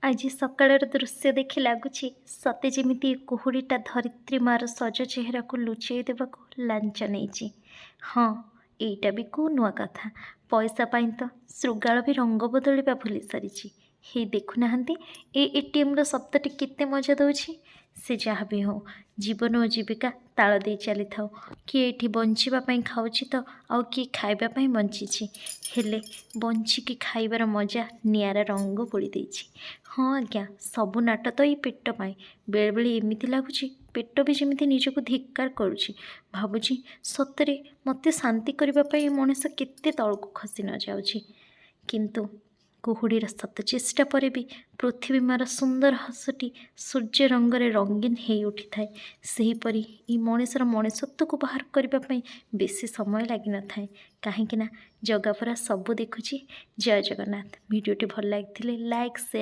ଆଜି ସକାଳର ଦୃଶ୍ୟ ଦେଖି ଲାଗୁଛି ସତେ ଯେମିତି ଏ କୁହୁଡ଼ିଟା ଧରିତ୍ରୀ ମା'ର ସଜ ଚେହେରାକୁ ଲୁଚେଇ ଦେବାକୁ ଲାଞ୍ଚ ନେଇଛି। ହଁ, ଏଇଟା ବି କୋଉ ନୂଆ କଥା। ପଇସା ପାଇଁ ତ ଶୃଗାଳ ବି ରଙ୍ଗ ବଦଳିବା ଭୁଲି ସାରିଛି। ହେଇ ଦେଖୁନାହାନ୍ତି, ଏ ଏଟିଏମ୍ର ଶବ୍ଦଟି କେତେ ମଜା ଦେଉଛି। ସେ ଯାହା ବି ହେଉ, ଜୀବନ ଓ ଜୀବିକା ତାଳ ଦେଇ ଚାଲିଥାଉ। କିଏ ଏଇଠି ବଞ୍ଚିବା ପାଇଁ ଖାଉଛି ତ ଆଉ କିଏ ଖାଇବା ପାଇଁ ବଞ୍ଚିଛି। ହେଲେ ବଞ୍ଚିକି ଖାଇବାର ମଜା ନିଆରା ରଙ୍ଗ ବୋଳି ଦେଇଛି। ହଁ ଆଜ୍ଞା, ସବୁ ନାଟ ତ ଏଇ ପେଟ ପାଇଁ। ବେଳେବେଳେ ଏମିତି ଲାଗୁଛି ପେଟ ବି ଯେମିତି ନିଜକୁ ଧିକ୍କାର କରୁଛି। ଭାବୁଛି, ସତରେ ମୋତେ ଶାନ୍ତି କରିବା ପାଇଁ ଏ ମଣିଷ କେତେ ତଳକୁ ଖସି ନ ଯାଉଛି। କିନ୍ତୁ କୁହୁଡ଼ିର ଶତ ଚେଷ୍ଟା ପରେ ବି ପୃଥିବୀ ମା'ର ସୁନ୍ଦର ହସଟି ସୂର୍ଯ୍ୟ ରଙ୍ଗରେ ରଙ୍ଗୀନ ହେଇ ଉଠିଥାଏ। ସେହିପରି ଏଇ ମଣିଷର ମଣିଷତ୍ୱକୁ ବାହାର କରିବା ପାଇଁ ବେଶୀ ସମୟ ଲାଗିନଥାଏ, କାହିଁକିନା ଜଗା ପରା ସବୁ ଦେଖୁଛି। ଜୟ ଜଗନ୍ନାଥ। ଭିଡ଼ିଓଟି ଭଲ ଲାଗିଥିଲେ ଲାଇକ୍, ସେୟାର।